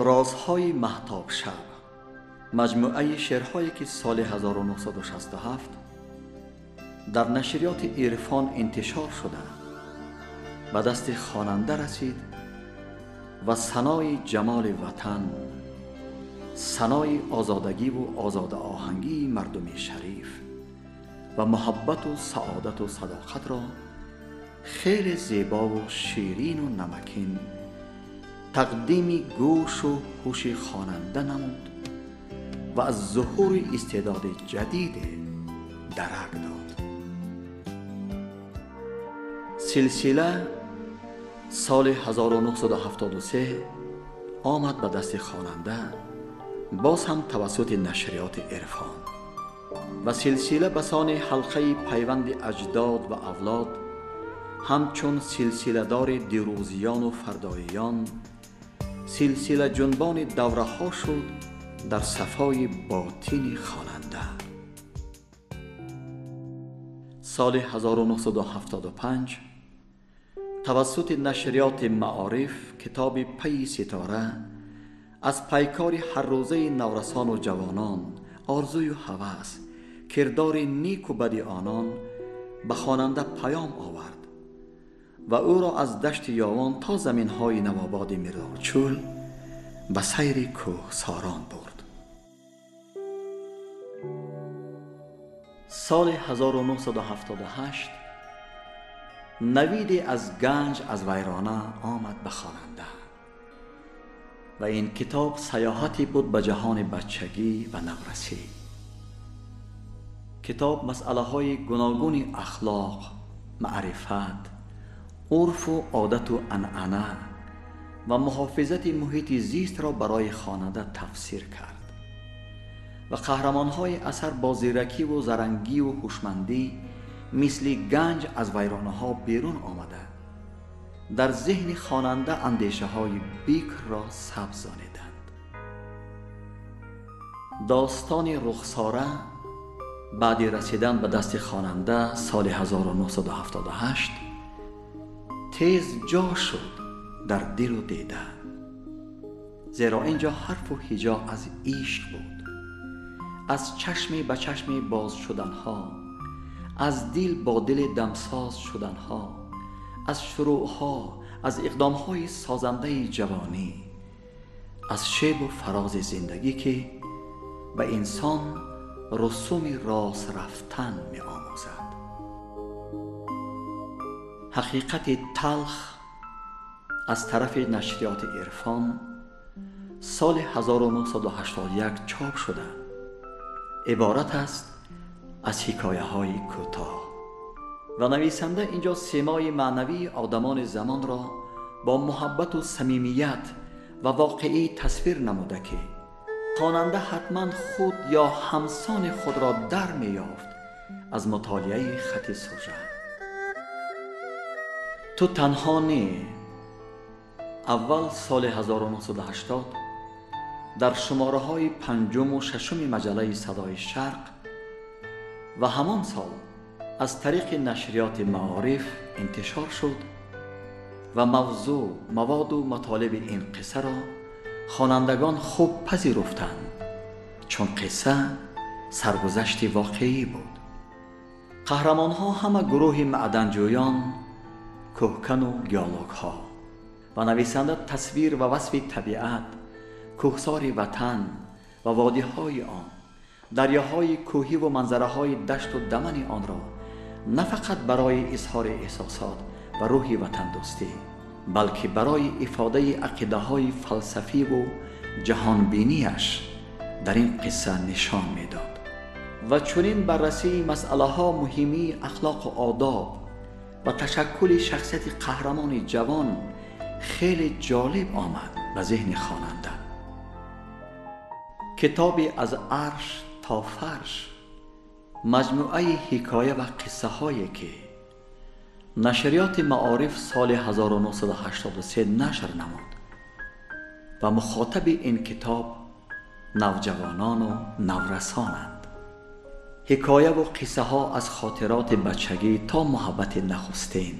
Розҳои маҳтобшаб, маҷмӯаи шеърҳое ки соли 1967 дар нашриёти Ирфон интишор шуда ба дасти хонанда расид ва санои ҷамоли ватан, санои озодагиву озодаоҳангии мардуми шариф ва муҳаббату саодату садоқатро хеле зебову ширину намакин тақдими гӯшу ҳуши хонанда намуд ва аз зуҳури истеъдоди ҷадиде дарак дод. Силсила соли 1973 омад ба дасти хонанда боз ҳам тавассути нашриёти Ирфон ва силсила ба сони ҳалқаи пайванди аҷдод ва авлод ҳамчун силсиладори дирӯзиёну фардоиён силсила ҷунбони давраҳо шуд дар сафои ботини хонанда. Соли 1975 тавассути нашриёти Маориф китоби Пайи ситора аз пайкори ҳаррӯзаи наврасону ҷавонон, орзую ҳавас, кирдори неку бади онон ба хонанда паём овард ва ӯро аз дашти Ёвон то заминҳои навободи Мирзочӯл ба сайри кӯҳсорон бурд. Соли 1978 навиде аз ганҷ аз вайрона омад ба хонанда ва ин китоб саёҳате буд ба ҷаҳони бачагӣ ва наврасӣ. Китоб масъалаҳои гуногуни ахлоқ, маърифат, урфу одату анъана ва муҳофизати муҳити зистро барои хонанда тафсир кард ва қаҳрамонҳои асар бо зиракиву зарангиву ҳушмандӣ мисли ганҷ аз вайронаҳо берун омада дар зеҳни хонанда андешаҳои бикрро сабз зониданд. Достони Рухсора баъди расидан ба дасти хонанда соли 1978 тез ҷо шуд дар дилу дида, зеро ин ҷо ҳарфу ҳиҷо аз ишқ буд, аз чашме ба чашме боз шуданҳо, аз дил бо дили дамсоз шуданҳо, аз шурӯъҳо, аз иқдомҳои созандаи ҷавонӣ, аз шебу фарози зиндагӣ ки ба инсон русуми рост рафтан меомӯзад. Ҳақиқати талх аз тарафи нашриёти Ирфон соли 1981 чоп шуда иборат аст аз ҳикояҳои кӯтоҳ ва нависанда инҷо симои маънавии одамони замонро бо муҳаббату самимият ва воқеӣ тасвир намуда ки хонанда ҳатман худ ё ҳамсони худро дар меёфт аз мутолиаи хати сужа. Ту танҳо не. Аввал соли 1980 дар шумораҳои панҷуму шашуми маҷаллаи Садои Шарқ ва ҳамон сол аз тариқи нашриёти Маориф интишор шуд ва мавзӯъ, маводу матолиби ин қиссаро хонандагон хуб пазируфтанд, чун қисса саргузашти воқеӣ буд. Қаҳрамонҳо ҳама гурӯҳи маъданҷӯён, кӯҳкану геологҳо ва нависанда тасвир ва васфи табиат, кӯҳсори ватан ва водиҳои он, дарёҳои кӯҳиву манзараҳои дашту дамани онро на фақат барои изҳори эҳсосот ва рӯҳи ватандӯстӣ, балки барои ифодаи ақидаҳои фалсафиву ҷаҳонбинияш дар ин қисса нишон медод. Ва чунин баррасии масъалаҳо муҳимии ахлоқу одоб ва ташаккули шахсияти қаҳрамони ҷавон хеле ҷолиб омад ба зеҳни хонанда. Китоби аз арш то фарш маҷмӯаи ҳикоя ва қиссаҳое ки нашриёти Маориф соли 1983 нашр намуд ва мухотаби ин китоб навҷавонону наврасонанд. Ҳикояву қиссаҳо аз хотироти бачагӣ то муҳаббати нахустин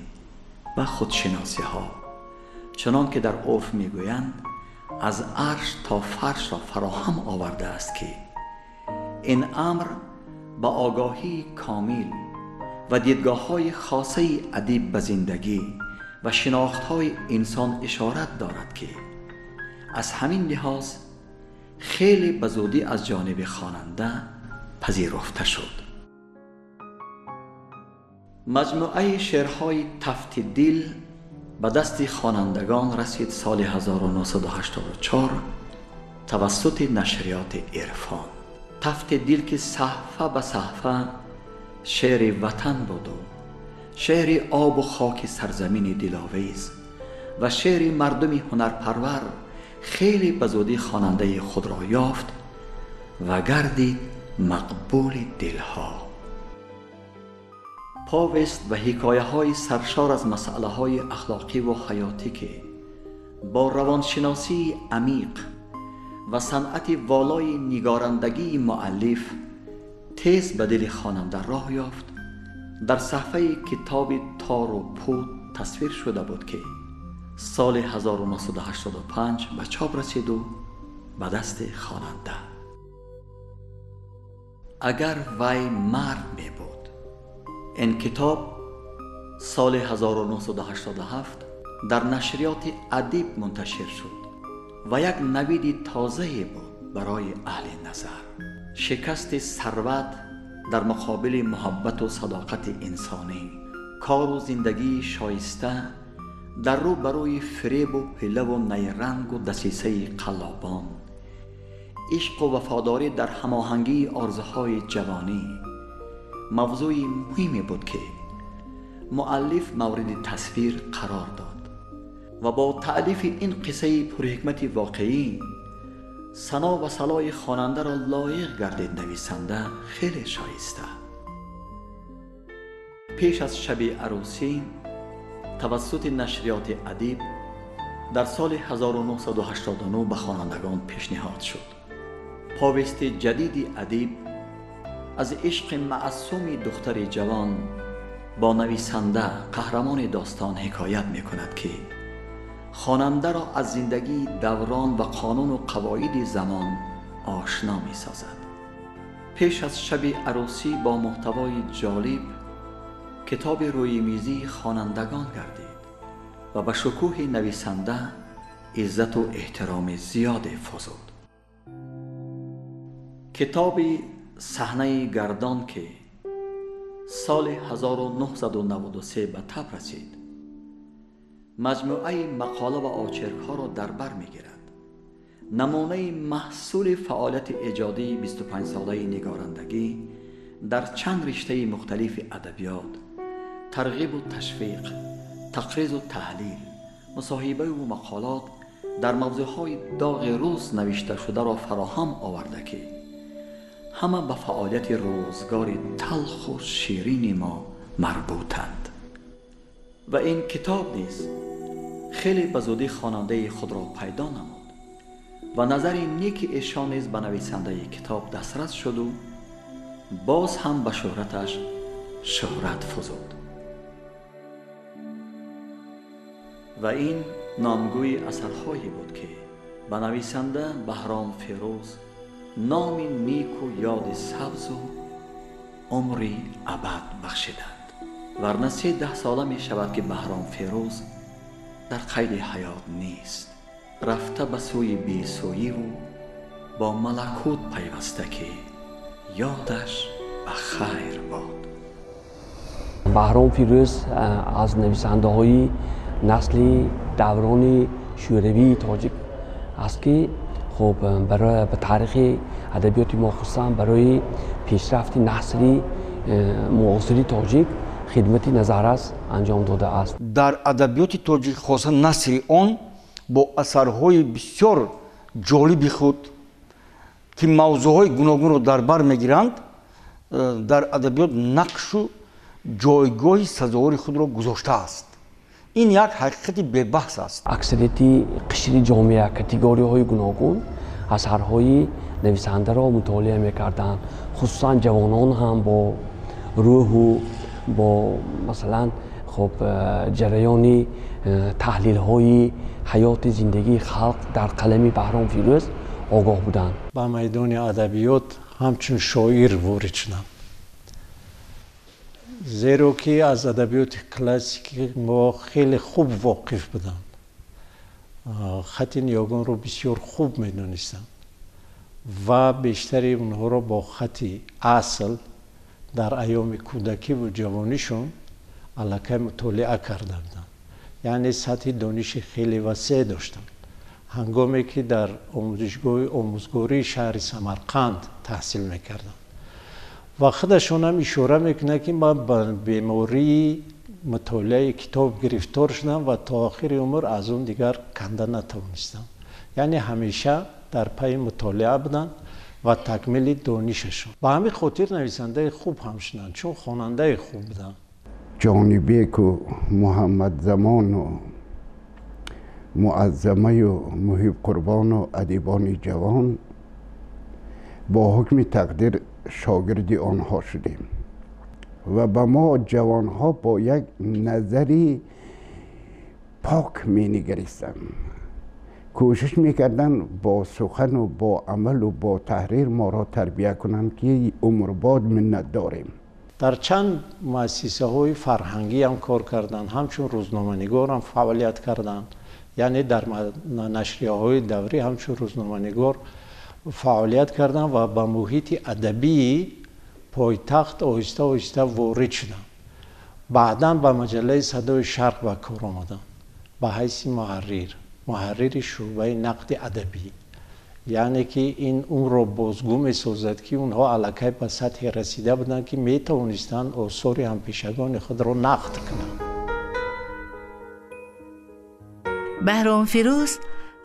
ва худшиносиҳо, чунон ки дар урф мегӯянд, аз арш то фарш ро фароҳам овардааст, ки ин амр ба огоҳии комил ва дидгоҳҳои хосаи адиб ба зиндагӣ ва шинохтҳои инсон ишорат дорад, ки аз ҳамин лиҳоз хеле ба зудӣ аз ҷониби хонанда пазируфта шуд. Маҷмӯаи шеърҳои Тафти дил ба дасти хонандагон расид соли 1984 тавассути нашриёти Ирфон. Тафти дил, ки саҳфа ба саҳфа шеъри ватан буду шеъри обу хоки сарзамини диловез ва шеъри мардуми ҳунарпарвар, хеле ба зудӣ хонандаи худро ёфт ва гардид мақбули дилҳо. Повест ва ҳикояҳои саршор аз масъалаҳои ахлоқӣ ва ҳаётӣ, ки бо равоншиносии амиқ ва санъати волои нигорандагии муаллиф тез ба дили хонанда роҳ ёфт, дар саҳфаи китоби Тору пуд тасвир шуда буд, ки соли 1985 ба чоп расиду ба дасти хонанда. Агар вай мард мебуд. Ин китоб соли 1987 дар нашриёти Адиб мунташир шуд ва як навиди тозае буд барои аҳли назар. Шикасти сарват дар муқобили муҳаббату садоқати инсонӣ, кору зиндагии шоиста дар рӯ барои фиребу ҳилаву найрангу дасисаи қаллобон, ишқу вафодорӣ дар ҳамоҳангии орзуҳои ҷавонӣ мавзӯи муҳиме буд, ки муаллиф мавриди тасвир қарор дод ва бо таълифи ин қиссаи пурҳикмати воқеӣ сано ва салои хонандаро лоиқ гардид нависанда хеле шоиста. Пеш аз шаби арӯсӣ тавассути нашриёти Адиб дар соли 1989 ба хонандагон пешниҳод шуд. Повести ҷадиди адиб аз ишқи маъсуми духтари ҷавон бо нависанда қаҳрамони достон ҳикоят мекунад, ки хонандаро аз зиндагии даврон ва қонуну қавоиди замон ошно месозад. Пеш аз шаби арӯсӣ бо муҳтавои ҷолиб китоби рӯи мизии хонандагон гардид ва ба шукӯҳи нависанда иззату эҳтироми зиёде фузуд. Китоби Саҳнаи гардон, ки соли 1993 ба таб расид, маҷмӯаи мақола ва очеркҳоро дар бар мегирад. Намунаи маҳсули фаъолияти эҷодии 25-солаи нигорандагӣ дар чанд риштаи мухталифи адабиёт, тарғибу ташвиқ, тақризу таҳлил, мусоҳибаву мақолот дар мавзӯъҳои доғи рӯз навишташударо фароҳам оварда, ки ҳама ба фаъолияти рӯзгори талху ширини мо марбутанд. Ва ин китоб низ хеле ба зудӣ хонандаи худро пайдо намуд ва назари неки эшон низ ба нависандаи китоб дастрас шуду боз ҳам ба шӯҳраташ шӯҳрат фузуд. Ва ин номгӯи асарҳое буд, ки ба нависанда Баҳром Фирӯз номи неку ёди сабзу умри абад бахшиданд. Варна 13 сола мешавад, ки Баҳром Фирӯз дар қайди ҳаёт нест, рафта ба сӯи бесӯиву бо малакут пайваста, ки ёдаш ба хайр бод. Баҳром Фирӯз аз нависандаҳои насли даврони шӯравии тоҷик аст, ки хуб ба таърихи адабиёти мо, хусусан барои пешрафти насри муосири тоҷик хидмати назаррас анҷом додааст. Дар адабиёти тоҷик, хоса насри он, бо асарҳои бисёр ҷолиби худ, ки мавзӯъҳои гуногунро дар бар мегиранд, дар адабиёт нақшу ҷойгоҳи сазовори худро гузоштааст. Ин як ҳақиқати бебаҳс аст. Аксарияти қишри ҷомеа, категорияҳои гуногун асарҳои нависандаро мутолиа мекарданд. Хусусан ҷавонон ҳам бо рӯҳу бо масалан Хуб, ҷараёни таҳлилҳои ҳаёти зиндагии халқ дар қалами Баҳром Фирӯз огоҳ буданд. Ба майдони адабиёт ҳамчун шоир ворид шудам, зеро ки аз адабиёти классикӣ мо хеле хуб воқиф будам. Хати ниёгонро бисёр хуб медонистам ва бештари онҳоро бо хати асл дар айёми кӯдакиву ҷавонишон аллакай мутолиа карда будам. Яъне сатҳи дониши хеле васеъ доштам. Ҳангоме ки дар омӯзишгоҳи омӯзгории шаҳри Самарқанд таҳсил мекардам. Ва худашонам ишора мекунад, ки ман ба бемории мутолиаи китоб гирифтор шудам ва то охири умр аз он дигар канда натавонистам. Яъне ҳамеша дар пайи мутолиа буданд ва такмили донишашон. Ба ҳамин хотир нависандаи хуб ҳам шуданд, чун хонандаи хуб буданд. Ҷонибеку Муҳаммадзамону Муаззамаю Муҳибқурбону адибони ҷавон бо ҳукми тақдир шогирди онҳо шудем ва ба мо ҷавонҳо бо як назари пок менигаристанд. Кӯшиш мекарданд бо сухану бо амалу бо таҳрир моро тарбия кунанд, ки умрбод миннат дорем. Дар чанд муассисаҳои фарҳангӣ ҳам кор карданд, ҳамчун рӯзноманигор ҳам фаъолият карданд. Яъне дар нашрияҳои даврӣ ҳамчун рӯзноманигор фаъолият карданд ва ба муҳити адабии пойтахт оҳиста оҳиста ворид шуданд. Баъдан ба маҷаллаи Садои Шарқ ба кор омаданд ба ҳайси муҳаррир, муҳаррири шӯъбаи нақди адабӣ. Яъне ки ин онро бозгӯ месозад, ки онҳо аллакай ба сатҳе расида буданд, ки метавонистанд осори ҳампешагони худро нақд кунанд. Баҳром Фирӯз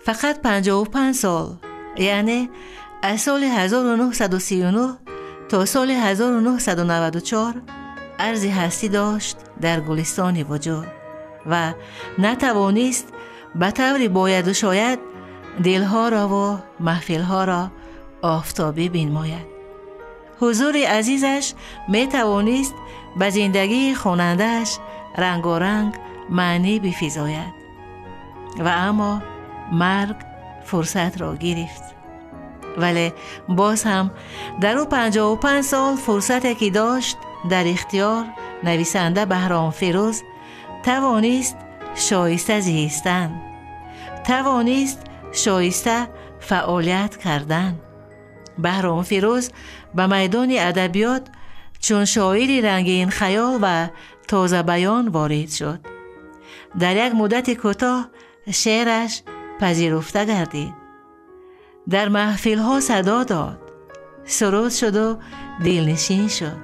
фақат 55 сол, яъне аз соли 1939 то соли 1994 арзи ҳастӣ дошт дар гулистони вуҷуд ва натавонист ба таври бояду шояд дилҳоро маҳфилҳоро офтобӣ бинмояд. Ҳузури азизаш метавонист ба зиндагии хонандааш рангоранг маънӣ бифизояд. Ва аммо марг фурсатро гирифт. Вале боз ҳам дар ӯ 55 сол фурсате ки дошт дар ихтиёр, нависанда Баҳром Фирӯз тавонист шоиста зистан, тавонист шоиста фаъолият кардан. Баҳром Фирӯз ба майдони адабиёт чун шоири рангинхаёл ва тозабаён ворид шуд. Дар як муддати кӯтоҳ шеъраш пазируфта гардид. Дар маҳфилҳо садо дод, суруд шуду дилнишин шуд.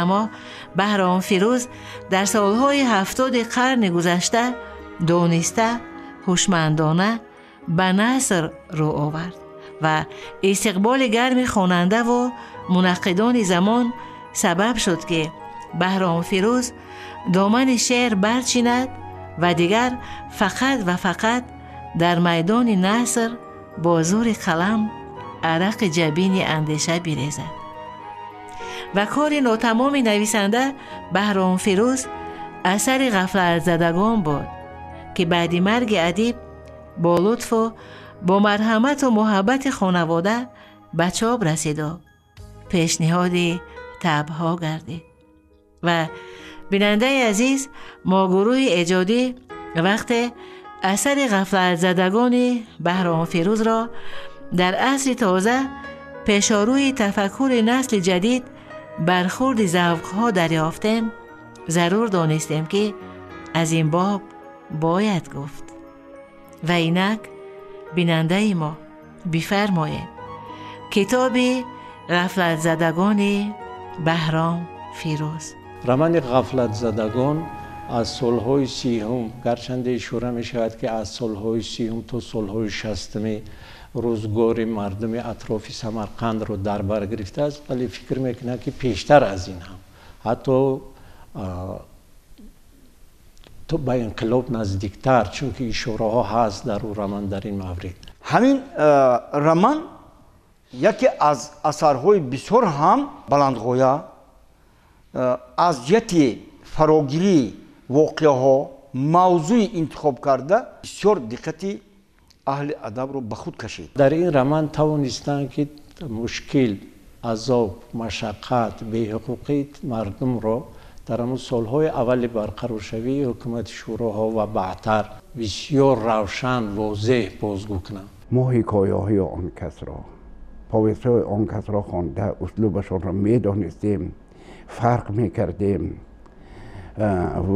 Аммо Баҳром Фирӯз дар солҳои 70 қарни гузашта дониста, ҳушмандона ба наср рӯ овард ва истиқболи гарми хонандаву мунаққидони замон сабаб шуд, ки Баҳром Фирӯз домани шеър барчинад ва дигар фақат ва фақат дар майдони наср бо зури қалам арақи ҷабини андеша бирезад. Ва кори нотамоми нависанда Баҳром Фирӯз асари ғафлатзадагон буд, ки баъди марги адиб бо лутфу бо марҳамату муҳаббати хонавода ба чоп расиду пешниҳоди табъҳо гардид. Ва бинандаи азиз, мо гурӯҳи эҷодӣ вақте асари ғафлатзадагони Баҳром Фирӯзро дар асри тоза пешорӯи тафаккури насли ҷадид бархурди завқҳо дарёфтем, зарур донистем, ки аз ин боб бояд гуфт. Ва инак бинандаи мо бифармоед китоби ғафлатзадагони Баҳром Фирӯз. Романи ғафлатзадагон аз солҳои 30, гарчанде ишора мешавад, ки аз солҳои 30 то солҳои 60 рӯзгори мардуми атрофи Самарқандро дар бар гирифтааст, вале фикр мекунад, ки пештар аз ин ҳам ҳатто то ба инқилоб наздиктар, чунки ишораҳо ҳаст дар ӯ роман дар ин маврид. Ҳамин роман яке аз асарҳои бисёр ҳам баландғоя аз ҷиҳати фарогирӣ Воқеаҳо, мавзӯи интихоб карда бисёр диққати аҳли адабро ба худ кашид. Дар ин роман тавонистанд, ки мушкил, азоб, машаққат, беҳуқуқии мардумро дар ҳамун солҳои аввали барқароршавии ҳукумати шӯроҳо ва баъдтар бисёр равшан, возеҳ бозгӯ кунанд. Мо ҳикояҳои он касро, повестҳои он касро хонда, услубашонро медонистем, фарқ мекардем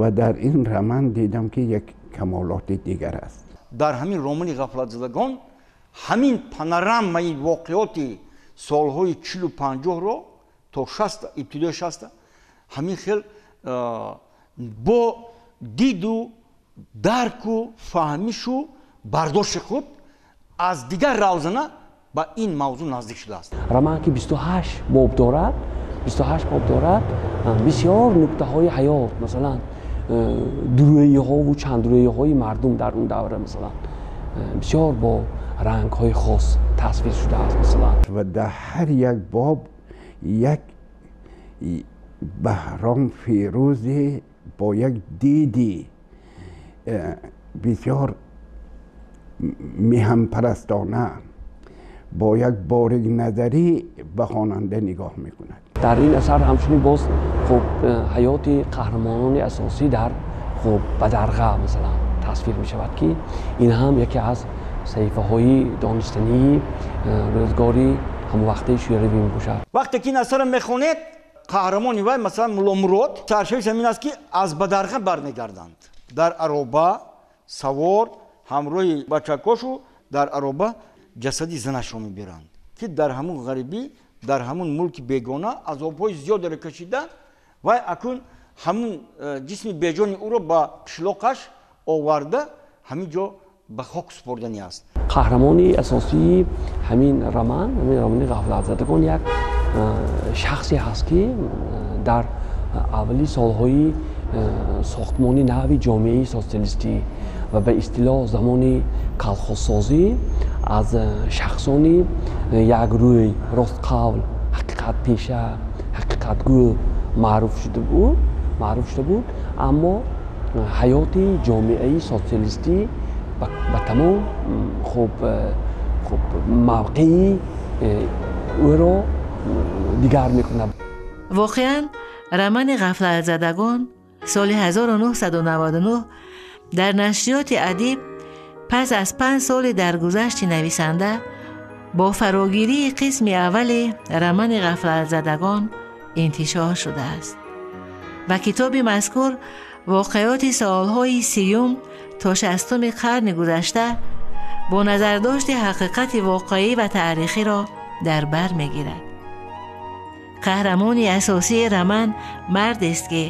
ва дар ин роман дидам, ки як камолоти дигар аст. Дар ҳамин романи «Ғафлатзадагон» ҳамин панорамаи воқеоти солҳои 40-у 50-ро то 60, ибтидои 60, ҳамин хел бо диду дарку фаҳмишу бардошти худ аз дигар равзана ба ин мавзӯъ наздик шудааст. Роман, ки 28 боб дорад, 28 боб дорад, бисёр нуктаҳои ҳаёт, масалан, дурӯиҳову чандрӯиҳои мардум дар он давра, масалан, бисёр бо рангҳои хос тасвир шудааст, масалан. Ва дар ҳар як боб як Баҳром Фирӯзе бо як диди бисёр меҳанпарастона, бо як борикназарӣ ба хонанда нигоҳ мекунад. Дар ин асар ҳамчунин боз, хуб, ҳаёти қаҳрамонони асосӣ дар, хуб, Бадарға, масалан, тасвир мешавад, ки ин ҳам яке аз саҳифаҳои донистании рӯзгори ҳамвақтаи шӯравӣ мебошад. Вақте ки ин асарро мехонед, қаҳрамони вай, масалан, Мулломурод, саршавиш ҳамин аст, ки аз Бадарға бармегарданд, дар ароба савор, ҳамроҳи бачакошу дар ароба ҷасади занашро мебиранд, ки дар ҳамун ғарибӣ, дар ҳамун мулки бегона азобҳои зиёдеро кашида. Вай акун ҳамун ҷисми беҷони ӯро ба қишлоқаш оварда, ҳамин ҷо ба хок супорданӣ аст. Қаҳрамони асосии ҳамин роман, ҳамин романи «Ғафлатзадагон», як шахсе ҳаст, ки дар аввали солҳои сохтмони нави ҷомеаи социалистӣ ва ба истилоҳ замони колхозсозӣ аз шахсони якрӯй, ростқавл, ҳақиқатпеша, ҳақиқатгӯ маъруф шуда буд. Аммо ҳаёти ҷомеаи социалистӣ ба тамом, хуб, мавқеи ӯро дигар мекунад. Воқеан, романи «Ғафлатзадагон» соли 1999 дар нашриёти «Адиб» пас аз 5 соли даргузашти нависанда бо фарогирии қисми аввали романи «Ғафлатзадагон» интишор шудааст ва китоби мазкур воқеоти солҳои 30-юм то 60-уми қарни гузашта бо назардошти ҳақиқати воқеӣ ва таърихиро дар бар мегирад. Қаҳрамони асосии роман мардест, ки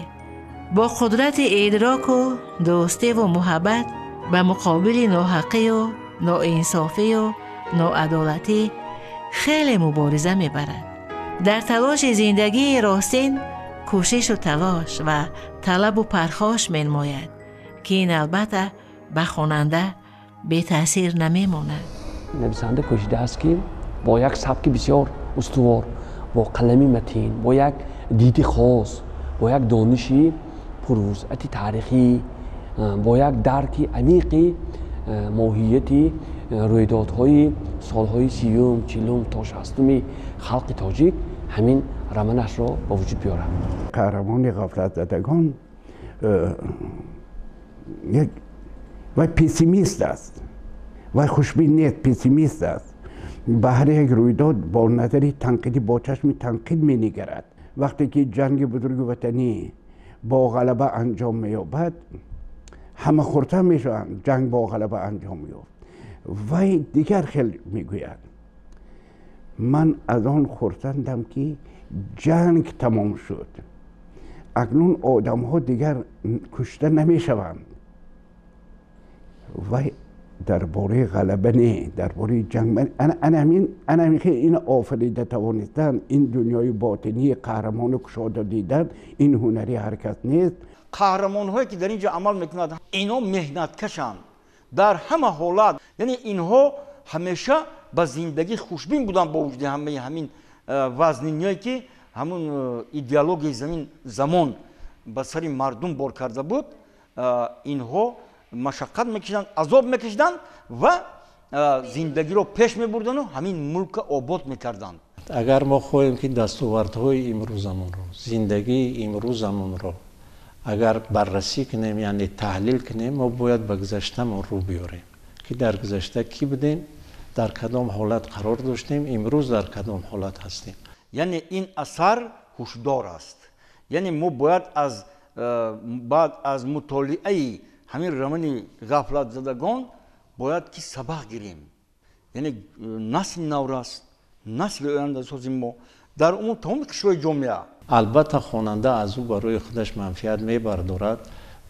бо қудрати идроку дӯстиву муҳаббат ба муқобили ноҳаққию ноинсофию ноадолатӣ хеле мубориза мебарад, дар талоши зиндагии ростин кӯшишу талош ва талабу пархош менамояд, ки ин албатта ба хонанда бетаъсир намемонад. Нависанда кӯшидааст, ки бо як сабки бисёр устувор, бо қалами матин, бо як диди хос, бо як дониши пурвусъати таърихӣ, бо як дарки амиқи моҳияти рӯйдодҳои солҳои 30-юм, 40-ум то 60-уми халқи тоҷик ҳамин романашро ба вуҷуд биёрад. Қаҳрамони «Ғафлатзадагон» як вай пессимист аст, вай хушбин нест, пессимист аст. Ба ҳар як рӯйдод бо назари танқидӣ, бо чашми танқид менигарад. Вақте ки ҷанги бузурги ватанӣ бо ғалаба анҷом меёбад, ҳама хурсанд мешаванд, ҷанг бо ғалаба анҷом ёфт. Вай дигар хел мегӯяд: «Ман аз он хурсандам, ки ҷанг тамом шуд, акнун одамҳо дигар кушта намешаванд». Вай дар бораи ғалаба не, дар бораи ҷанг. Ана ҳамин хел ин офарида тавонистан, ин дунёи ботинии қаҳрамону кушода дидан, ин ҳунари ҳар кас нест. Қаҳрамонҳое, ки дар ин ҷо амал мекунанд, инҳо меҳнаткашанд дар ҳама ҳолат, яъне инҳо ҳамеша ба зиндагӣ хушбин буданд, бо вуҷуди ҳамаи ҳамин вазниниҳое, ки ҳамун идеологияи замин замон ба сари мардум бор карда буд. Инҳо машаққат мекашиданд, азоб мекашиданд ва зиндагиро пеш мебурдану ҳамин мулкро обод мекарданд. Агар мо хоҳем, ки дастовардҳои имрӯзамонро, зиндагии имрӯзамонро агар баррасӣ кунем, яъне таҳлил кунем, мо бояд ба гузаштамон рӯ биёрем, ки дар гузашта кӣ будем, дар кадом ҳолат қарор доштем, имрӯз дар кадом ҳолат ҳастем. Яъне ин асар ҳушдор аст. Яъне мо бояд аз баъд аз мутолиаи ҳамин романи ғафлатзадагон бояд ки сабақ гирем. Яъне насли наврас, насли ояндасози мо дар умум тамоми қишрҳои ҷомеа. Албатта, хонанда аз ӯ барои худаш манфиат мебардорад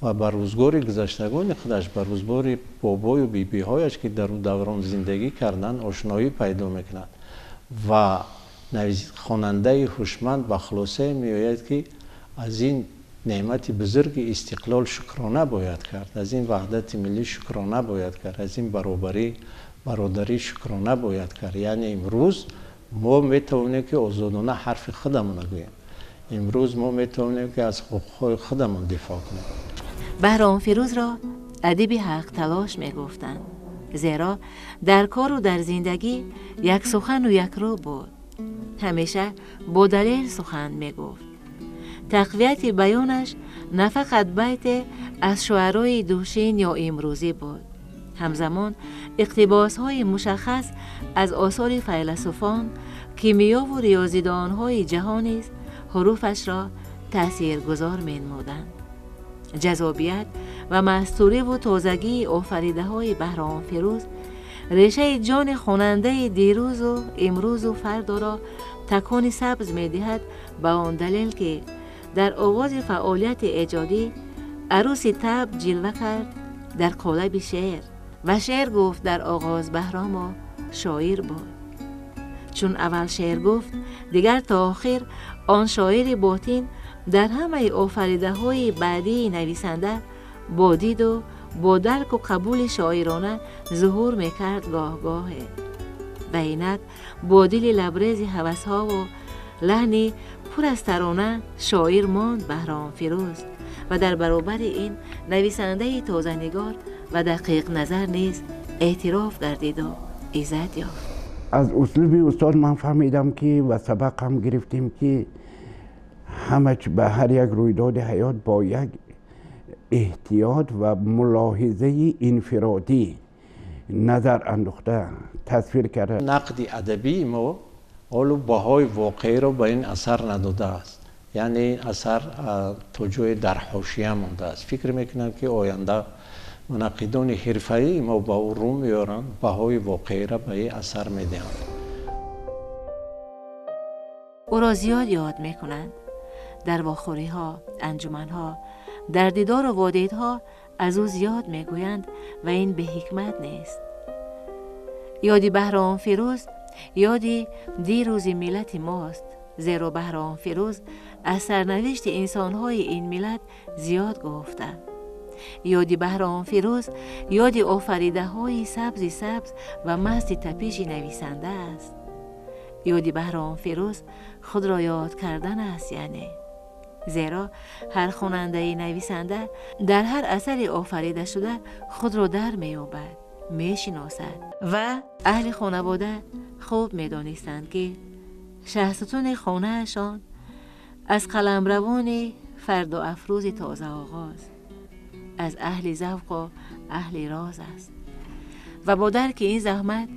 ва ба рӯзгори гузаштагони худаш, ба рӯзгори бобою бибиҳояш, ки дар он даврон зиндагӣ карданд, ошноӣ пайдо мекунад ва хонандаи ҳушманд ба хулосае меояд, ки аз ин неъмати бузурги истиқлол шукрона бояд кард, аз ин ваҳдати миллӣ шукрона бояд кард, аз ин баробарӣ, бародарӣ шукрона бояд кард. Яъне имрӯз мо метавонем, ки озодона ҳарфи худамонро гӯем, имрӯз мо метавонем, ки аз ҳуқуқҳои худамон дифоъ кунем. Баҳром Фирӯзро адиби ҳақталош мегуфтанд, зеро дар кору дар зиндагӣ яксухану якрӯ буд, ҳамеша бо далел сухан мегуфт. Тақвияти баёнаш на фақат байте аз шуарои душин ё имрӯзӣ буд, ҳамзамон иқтибосҳои мушаххас аз осори файласуфон, кимиёву риёзидонҳои ҷаҳон низ ҳуруфашро таъсиргузор менамуданд. Ҷаззобият ва мастуриву тозагии офаридаҳои Баҳром Фирӯз решаи ҷони хонандаи дирӯзу имрӯзу фардоро такони сабз медиҳад, ба он далел, ки дар оғози фаъолияти эҷодӣ арӯси таб ҷилва кард дар қолаби шеър ва шеър гуфт. Дар оғоз Баҳромо шоир буд. Чун аввал шеър гуфт, дигар то охир он шоири ботин дар ҳамаи офаридаҳои баъдии нависанда бо диду бо дарку қабули шоирона зуҳур мекард гоҳгоҳе. Ва инак бо дили лабрези ҳавасҳову лаҳни пур аз тарона шоир монд Баҳром Фирӯз ва дар баробари ин нависандаи тозанигор ва дақиқназар низ эътироф гардиду иззат ёфт. Аз услуби устод ман фаҳмидам, ки ва сабақ ҳам гирифтем, ки ҳама ба ҳар як рӯйдоди ҳаёт бо як эҳтиёт ва мулоҳизаи инфиродӣ назар андохта тасвир карда. Нақди адабии мо ҳоло баҳои воқеиро ба ин асар надодааст, яъне ин асар то ҷое дар ҳошия мондааст. Фикр мекунам, ки оянда мунаққидони ҳирфаии мо ба ӯ рӯ меоранд, баҳои воқеиро ба ин асар медиҳанд. Ӯро зиёд ёд мекунанд. Дар вохӯриҳо, анҷуманҳо, дар дидору водидҳо аз ӯ зиёд мегӯянд ва ин беҳикмат нест. Ёди Баҳром Фирӯз ёди дирӯзи миллати мост, зеро Баҳром Фирӯз аз сарнавишти инсонҳои ин миллат зиёд гуфта. Ёди Баҳром Фирӯз ёди офаридаҳои сабзи сабз ва масти тапиши нависанда аст. Ёди Баҳром Фирӯз худро ёд кардан аст, яъне зеро ҳар хонандаи нависанда дар ҳар асари офаридашуда худро дар меёбад, мешиносад. Ва аҳли хонавода хуб медонистанд, ки шаҳсутуни хонаашон аз қаламравони фардоафрӯзи тозаоғоз, аз аҳли завқу аҳли роз аст ва бо дарки ин заҳмат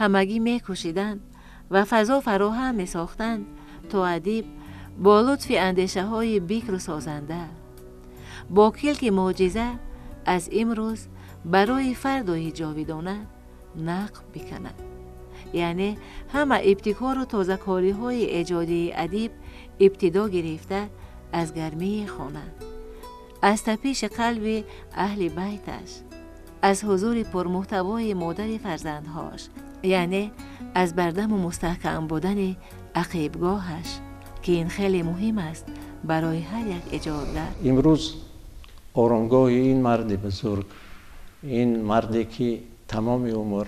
ҳамагӣ мекӯшиданд ва фазо фароҳам месохтанд, то адиб бо лутфи андешаҳои бикру созанда, бо килки мӯъҷиза аз имрӯз барои фардои ҷовидона нақб биканад. Яъне ҳама ибтикору тозакориҳои эҷодии адиб ибтидо гирифта аз гармии хона, аз тапиши қалби аҳли байташ, аз ҳузури пурмуҳтавои модари фарзандҳош, яъне аз бардаму мустаҳкам будани ақибгоҳаш, ки ин хеле муҳим аст барои ҳар як эҷодгар. Имрӯз оромгоҳи ин марди бузург, ин марде, ки тамоми умр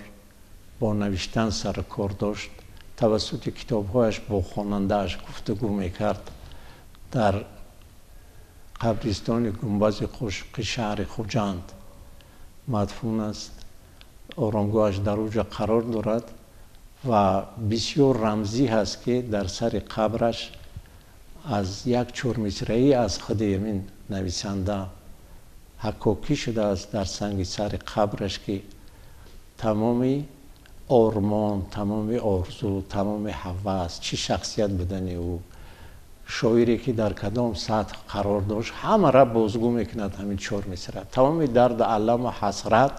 бо навиштан сару кор дошт, тавассути китобҳояш бо хонандааш гуфтугӯ мекард, дар Қабристони Гунбази Қошуқи шаҳри Хуҷанд мадфун аст. Оромгоҳаш дар уҷа қарор дорад ва бисёр рамзӣ ҳаст, ки дар сари қабраш аз як чормисраӣ аз худи ҳамин нависанда ҳаккокӣ шудааст дар санги сари қабраш, ки тамоми ормон, тамоми орзу, тамоми ҳавас, чӣ шахсият будани ӯ, шоире ки дар кадом сатҳ қарор дошт, ҳамаро бозгӯ мекунад ҳамин чор мисра. Тамоми дарду аламу ҳасрат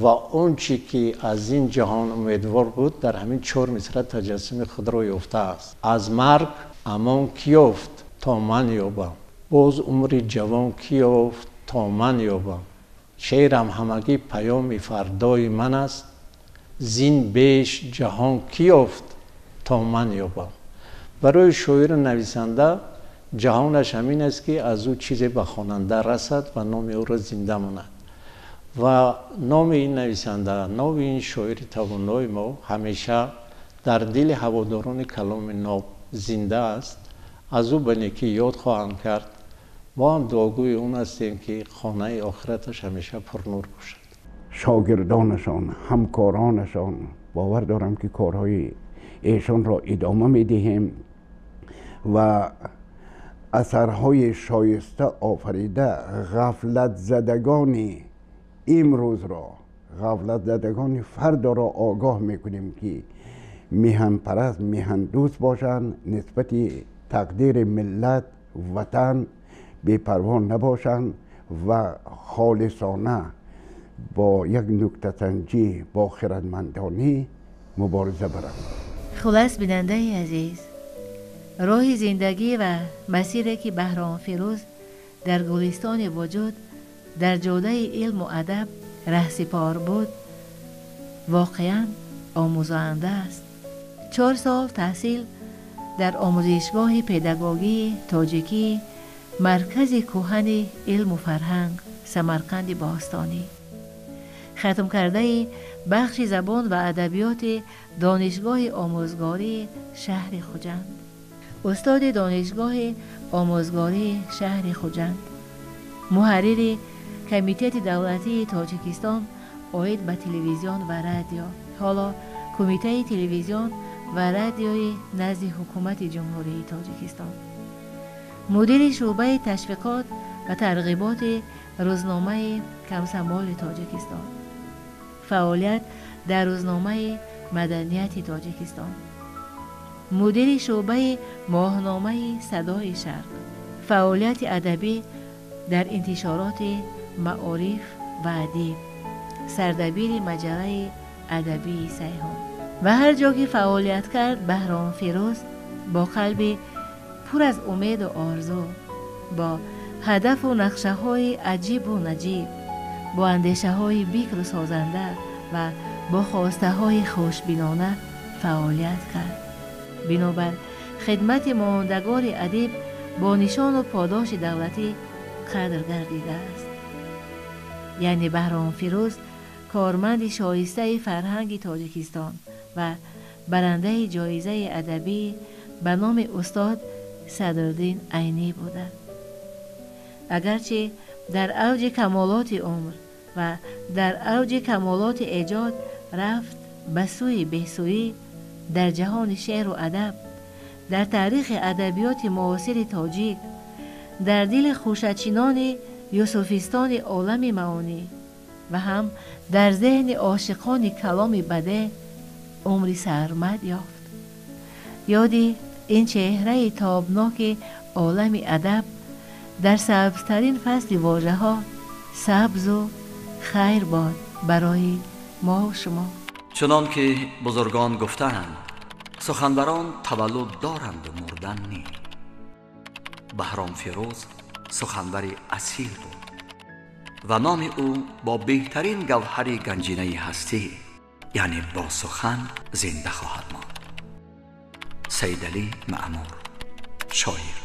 ва он чӣ ки аз ин ҷаҳон умедвор буд, дар ҳамин чор мисра таҷассуми худро ёфтааст. Аз марг амон кӣ ёфт, то ман ёбам, боз умри ҷавон кӣ ёфт, то ман ёбам. Шеърам ҳамагӣ паёми фардои ман аст, зин беш ҷаҳон кӣ ёфт, то ман ёбам. Барои шоиру нависанда ҷаҳонаш ҳамин аст, ки аз ӯ чизе ба хонанда расад ва номи ӯро зинда монад. Ва номи ин нависанда, номи ин шоири тавонои мо ҳамеша дар дили ҳаводорони каломи ноб зинда аст. Аз ӯ ба некӣ ёд хоҳанд кард. Мо ҳам дуогӯи он ҳастем, ки хонаи охираташ ҳамеша пурнур бошад. Шогирдонашон, ҳамкоронашон, бовар дорам, ки корҳои эшонро идома медиҳем ва асарҳои шоиста офарида ғафлатзадагони имрӯзро, ғафлатзадагони фардоро огоҳ мекунем, ки миҳанпараст, миҳандӯст бошанд, нисбати тақдири миллат, ватан бепарво набошанд ва холисона бо як нуктасанҷӣ, бо хирадмандонӣ мубориза баранд. Хулас, бинандаи азиз, роҳи зиндагӣ ва масире, ки Баҳром Фирӯз дар гулистони вуҷуд, дар ҷодаи илму адаб раҳсипор буд, воқеан омӯзоанда аст. 4 сол таҳсил дар омӯзишгоҳи педагогии тоҷикӣ, маркази кӯҳани илму фарҳанг, Самарқанди бостонӣ, хатмкардаи бахши забон ва адабиёти Донишгоҳи омӯзгории шаҳри Хуҷанд, устоди Донишгоҳи омӯзгории шаҳри Хуҷанд, муҳаррири Комитети давлатии Тоҷикистон оид ба телевизион ва радио, ҳоло Кумитаи телевизион ва радиои назди Ҳукумати Ҷумҳурии Тоҷикистон, мудири шӯъбаи ташвиқот ва тарғиботи рӯзномаи «Комсомоли Тоҷикистон», фаъолият дар рӯзномаи «Маданияти Тоҷикистон», мудири шӯъбаи моҳномаи «Садои Шарқ», фаъолияти адабӣ дар интишороти «Маориф» ва «Адиб», сардабири маҷаллаи адабии «Сайҳун». Ва ҳар ҷо ки фаъолият кард, Баҳром Фирӯз бо қалби пур аз умеду орзу, бо ҳадафу нақшаҳои аҷибу наҷиб, бо андешаҳои бикру созанда ва бо хостаҳои хушбинона фаъолият кард. Бинобар хидмати мондагори адиб бо нишону подоши давлатӣ қадр гардидааст. Яъне Баҳром Фирӯз корманди шоистаи фарҳанги Тоҷикистон ва барандаи ҷоизаи адабӣ ба номи устод Садриддин Айнӣ буда, агарчи дар авҷи камолоти умр ва дар авҷи камолоти эҷод рафт ба сӯи бесӯӣ, дар ҷаҳони шеъру адаб, дар таърихи адабиёти муосири тоҷик, дар дили хушачинони юсуфистони олами маонӣ ва ҳам дар зеҳни ошиқони каломи бадеъ умри сармад ёфт. Ёди ин чеҳраи тобноки олами адаб дар сабзтарин фасли вожаҳо сабзу хайр бод барои мову шумо. Чунон ки бузургон гуфтаанд, суханварон таваллуд доранду мурдан не. Баҳром Фирӯз суханвари асил буд ва номи ӯ бо беҳтарин гавҳари ганҷинаи ҳастӣ, яъне бо сухан, зинда хоҳад монд. Саидалӣ Маъмур, шоир.